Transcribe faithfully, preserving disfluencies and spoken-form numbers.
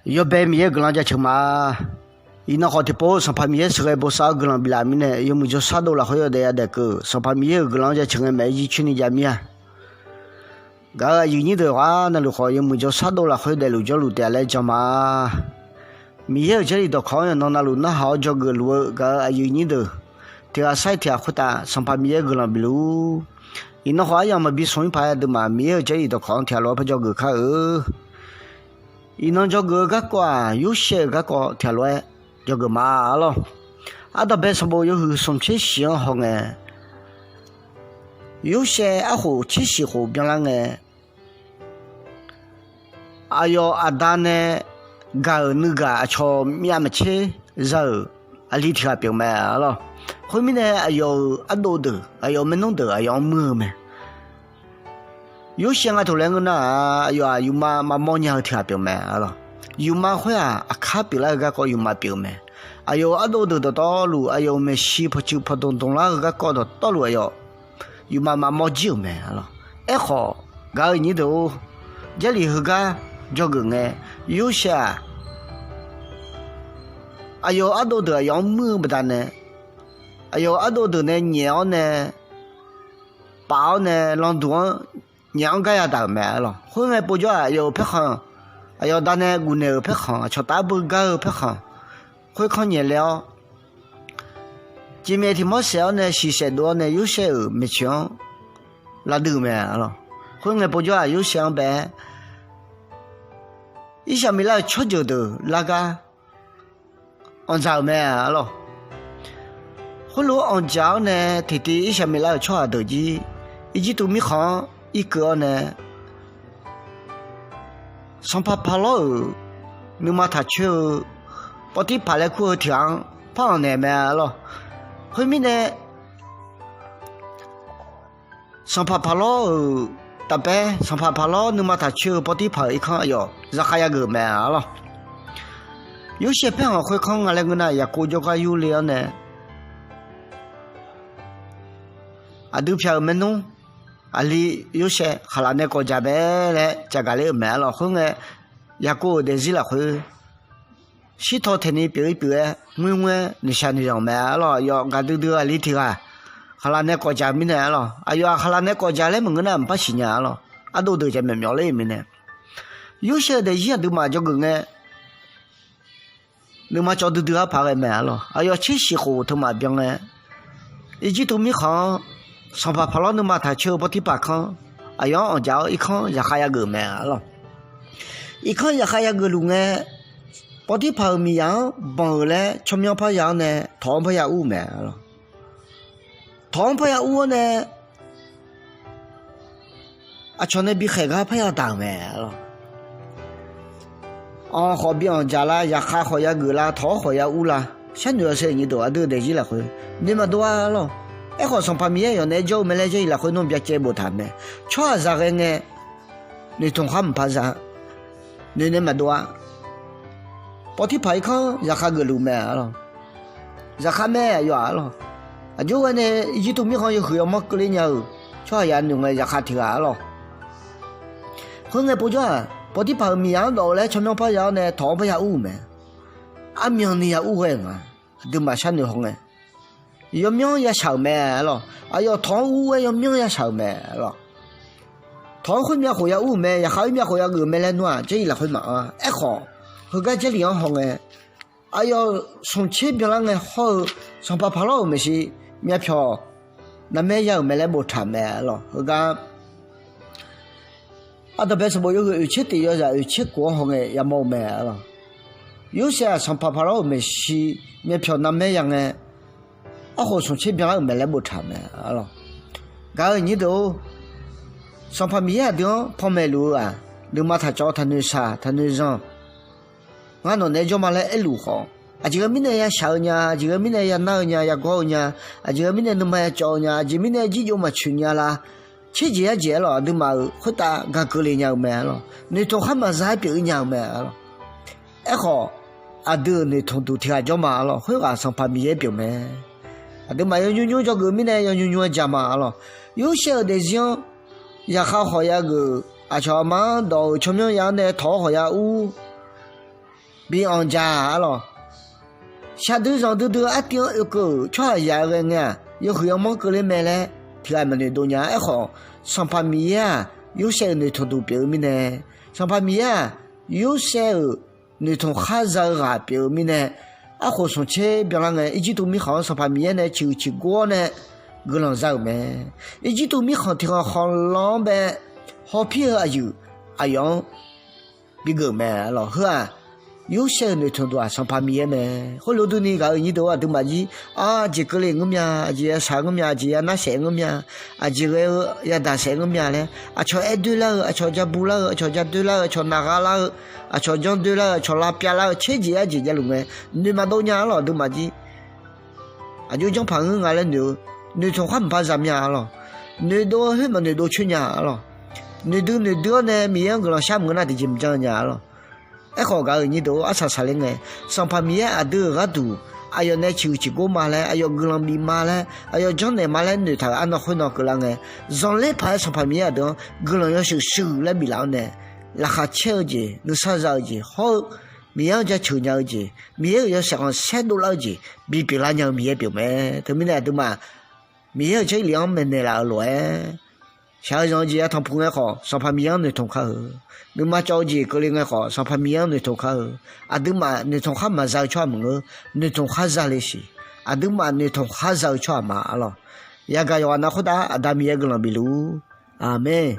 Yawbae Miqyaer-euq guiqlanq jaceuq ma. Iqnan khawf tiqpov Sanqpaq Miqyaer sheuqghae bosav-awr guiqlanq biflaf mirnae, yawmuiq jawrshar dov lafkhoer yawdaef yadaef keuv Sanqpaq Miqyaer-euq guiqlanq jaceuq ngae maeq-aer jircoer ni jav mir-a. Gaq-euq aqyuif nyir deuq ghaq navluf khawf, yawmuiq jawrshar dov lafkhoer daefluf jawrluf taef-a laer jan ma. Miqyaer-euq Jarlif dawqkawq-anr yawqnan navluf narhaq-awr dzawgeuf luf-eu gaq-euq aqyuif nyir deuq, tiq ghaq sair tiq ghaq khoertav Sanqpaq Miqyaer guiqlanq bifluf-ur. Iqnan khawf aryamq maqbi smq-ir paq-aer aqduimaf Miqyaer-euq Jarlif dawqkawq-anr tiq ghaq lof-aer par dzawgeuf kar-eu. Iqnan dzawgeuf-eu garkawv-aq, Yorsaev-euq garkawv tiq ghaq lof-aer dzawgeuf ma arlawr. Ardanqbae sanqbof yawhuiq smq tser shiq-anr hawngae, Yorsaev arkhof tser shiq khof byanlar ngae, aqyawf aqda nae gaq-euq nuigaq aqcawq myav maqtser za-euq aqli tiq ghaq pyeuf-eu mae arlawr. Khoermirnae, aqyawf-euq ardov deuq, aqyawf-euq maernmr deuq aqyawf-anr muir-eu mae. Yorsaev nga tof laer ngeur nar-aq, aqyawf-aq yufma maqmawr nya-eu tiq ghaq pyeuf-eu mae arlawr. Yufma khoer-aq, aqkar pyeuflar-eu garkawv yufma pyeuf-eu mae. Aqyawf-euq ardov deuq dawqtawvluf, aqyawf-euq maeqshi pawqtsuif pawqdmq dmqlar-eu garkawv dawqtawvluf, aqyawf yufma maqmawr jir-euq mae arlawr. Aerkhawf, gaq-euq nyir deuq-or, Jarlif heugar dzawgeuf ngae, Yorsaev-aq, aqyawf-euq ardov deuq aqyawf-anr muir-eu baqdanae, aqyawf-euq ardov deuq nae nyaef-awr nae, paf-awr nae landuq-anr nyaef-anr gar yadaq-euq mae arlawr. Khoerngae povjawr-aq, aqyawf-euq paerkhanq, aqyawf da nae gufnaeq-euq paerkhanq, aqcawq taf-aer beugar-eu paerkhanq, khoerkanr nyaef le-awr, cifmaeq tiq mawr saef-awr nae shiqsaef dov-awr nae Yorsaev-euq maeqtsoeq-anr lavduiv-euq mae arlawr. Khoerngae povjawr-aq, Yorsaev-anr bae-aer Irsaqmiqlav-euq tsawrjeuq deuq lar gar anqdzaq-euq mae arlawr. Khoerlof-aer anqdzaq-awr nae tiqtiv Irsaqmiqlav-euq tsawrhaq deuq jir Irjirtuv mirkhanq-anr irkeuv-awr nae, sanqpaq Paqlawr-euq nuima taq coer-eu Pawrtirpaq laer kur-eu tiq ghaq-anr par anq naeq mae arlawr. Khoermirnae, sanqpaq Paqlawr-euq tafpaer, sanqpaq Paqlawr nuima taq coer-eu Pawrtirpaq-euq irkanr aqyawf zaqkhav yageuf mae arlawr. Yorsaev paerkhanq khoerkanr nga laer ngeur nar, Yaqkov jawrgar yurle-awr nae, aqdui pyaq-euq maernmr aqli Yorsaev khaqlaq nae kawv dzaq mae laer caqgaq ler-euq mae arlawr. Khoerngae, Yaqkov-euq daefzir lafkhoer shirtaw taeqni pyeuf-ir pyeuf-aer ngoer ngoer-aer noeqshaq noeqzanq mae arlawr. Aqyawf gaqdui dui-eu aqli tiq ghaq khaqlaq nae kawv dzaq mirnae arlawr. Aqyawf-aq khaqlaq nae kawv dzaq laer maqngeur nar maqpar siqnya arlawr. Ardov deuq jaqmyawf myawf ler-euq mirnae, Yorsaev-euq daefzir aqduimaf dzawgeuf ngae, nuima cawv duidui-ar paq ghae mae arlawr. Aqyawf tser shiq khof teumaf byan ngae, Irjirtuv mirkhanq-anr sanqpaq Paqlawr nuima taq coer-eu Pawrtirpaq kanr aqyawf-anr anqdzaq-awr irkanr zaqkhav yageuf mae arlawr. Irkanr zaqkhav yageuf luf ngae, Pawrtirpaq-euq miqzaq-anr banq-euq laer tsawrmyanr parya-awr nae tawq-anr parya ur-eu mae arlawr. Tawq-anr parya ur-awr nae, aqcawq nae bikhaeq gar parya daq-euq mae arlawr. Anq khawf bi anqdzaq la, zaqkhav khawf yageuf la, tawq-anr khawf ya ur la, sharnoeq-awr saer nyi deuq aqdui-eu daefzir lafkhoer noeq maqdov-a arlawr. Aerkhawf, Sanqpaq Miqyaer yawf naeq-aer jawr-eu mae laer Jarlif lafkhoer nawr byacaevbof taq mae. Tsawrhaqzaq ghae ngae, noeqtmq khar maqpar za. Noeqnaeq maqdov-a. Pawrtirpaq irkanr zaqkhav geufluf mae arlawr. Zaqkhav mae aqyawf-aq arlawr. Aqjox ghae nae Irjirtuv mirkhanq yawhuiq yawmanr keuvler nya-euq tsawrhaq ya noeq ngae zaqkhav tiq ghaq arlawr. Khoerngae povjawr-aq, Pawrtirpaq-euq miqzaq-anr dawf-eu laer tsawrmyanr parya-awr nae tawq-anr parya ur-euq mae. Armyanni ya ur ghae-euq nga. Aqduimaf sharnoeq haw ngae, yawmyanr ya shaq-euq mae arlawr. Aqyawf tawq-anr ur-aer yawmyanr ya shaq-euq mae arlawr. Tawq-anr khoermyav khof ya ur-euq mae, zaqkhav khoermyav khof ya geuf mae laer nawr-aq Jarlif lafkhoer maqanr. Aerkhawf, heugar Jarlif-anr haw ngae, aqyawf smq tser byanlar ngae hawr-eu Sanqpaq Paqlawr-euq maeqshi myavpyawq narmaer ya-euq mae laer boftaq mae arlawr. Heugar Ardanqbae sanqbof yawhuiq oeq tser tiq yawzaq oeq tser kof-anr haw ngae yamawr-eu mae arlawr. Yorsaev-aq Sanqpaq Paqlawr-euq maeqshi myavpyawq narmaer ya ngae, arkhof smq tser byanlar-euq mae laer boftaq mae arlawr. Gaq-euq nyir deuq-or, Sanqpaq Miqyaer aqdui-anr panmaeq luf-eu-aq, nuima taq cawv, taq noeqshaq, taq noeqzanq, ngar nawq naeq-aer jawr ma laer aerluf khawf, aqjeq ghae mirnae ya shaq-eu nya, aqjeq ghae mirnae ya nar-eu nya, ya gawr-eu nya, aqjeq ghae mirnae nuima ya cawv-eu nya, aqjeq mirnae jirjov maqtsoeq nya la, tser jeq yar jeq arlawr, aqduimaf-euq khoertav gaq keuvle nya-eu mae arlawr. Noeqtmq khar maqza-aer pyeuf-ir nya-eu mae arlawr. Aerkhawf, aqdui-euq noeqtmq duq tiq ghaq jawr ma arlawr, khoerghaq Sanqpaq Miqyaer pyeuf mae. Aqduimaf yawnymr nymr dzawgeuf mirnae yawnymr nymr-aer ja ma arlawr. Yorsaev-euq daefzir-anr zaqkhav khawf ya geuf, aqcawq aqma-anr dawq-euq tsawrmyanr ya-anr nae tawq-awr khawf ya ur, bi anq dzaq-a lawq. Shaqdui zanqdui dui artiv-anr oekeuv-euq tsawrhaqzaq-eu ghae ngae-aq, yawhuiq yawmanr keuvler mae laer tiqghaq maqnoeq dov nya. Aerkhawf, Sanqpaq Miqyaer-aq, Yorsaev-euq noeqtmq duq pyeuf-eu mirnae, Sanqpaq Miqyaer-aq, Yorsaev-euq noeqtmq khar za-eu ghaq pyeuf-eu mirnae, arkhof smq tser byanlar ngae, Irjirtuv mirkhanq-anr Sanqpaq Miqyaer nae ciqhuiq ciqgor-awr nae guiqlanq za-euq mae. Irjirtuv mirkhanq tiq khanq khanqlan-anr bae hawpir-eu aqyuif aqyawf-anr bigeuf mae lawq. Heu-aq, Yorsaev-euq noeqtmq duq-aq, Sanqpaq Miqyaer mae. Khoerlof durni gaq-euq nyir deuq-or, aqduimaf jir, aq, aqjeq keuvle ngeur mya, aqjeq ya shaq ngeur mya, aqjeq ya narsaef ngeur mya, aqjeq ghae-eu yadaq saef ngeur mya laer, aqcawq aer doerlar-eu, aqcawq ja bular-eu, aqcawq ja doerlar-eu, aqcawq naqgha lar-eu, aqcawq janr doerlar-eu, aqcawq lavpyav lar-eu, tser jeq arjeq javluf ngae, noeq maqdov nya-a lawq, aqduimaf jir. Aqjox janrpaq ngeur nga laer noeq-eu, noeqtmq khar maqpar za mya-a lawq. Noeqdov-eu khoer maqnoeqdov coer nya-a lawq. Noeqdui noeqdui-awr nae Miqyaer-anr guiqlanq shar maqngeur nar tiqjeq maqjan nya-a lawq. Aerkhawf, gaq-euq nyir deuq-or, arsaq saqler ngae, Sanqpaq Miqyaer aqdui-euq gharduq aqyawf nae ciqhuiq ciqgor ma laer, aqyawf guiqlanq bif ma laer, aqyawf janrnaeq ma laer noeqtaq-euq arnan khoer nan keuvlar ngae, zanqler paq-aer Sanqpaq Miqyaer aqdui-anr guiqlanq yawshuif shuif laer biflaf-awr nae, laqkhaq caer-eu jeq, nuisar za-eu jeq hawr-eu, Miqyaer-anr jaceuq nya-eu jeq, Miqyaer-euq yawshaef khanqsaer dovlar-eu jeq bipyeuf lar nya-eu Miqyaer pyeuf mae. Teumirnae aqduimaf Miqyaer-euq Jarlif-anr maeqnaeq laf-euq lof-aer, shaq-eu zanq-eu jeq ya tanqpuq ngae khawf, Sanqpaq Miqyaer-anr noeqtmq kar-eu. Nuima cawv-eu jeq keuvle ngae khawf, Sanqpaq Miqyaer-anr noeqtmq kar-eu. Aqduimaf noeqtmq khar maqza-eu tsawrhaq maqngeur, noeqtmq khar za le siq. Aqduimaf noeqtmq khar za-eu tsawrhaq ma-a lawq. Yagaq yawqghaq nav khoertav Aqda Miqyaer guiqlanq bifluf-ur. Aqmeq.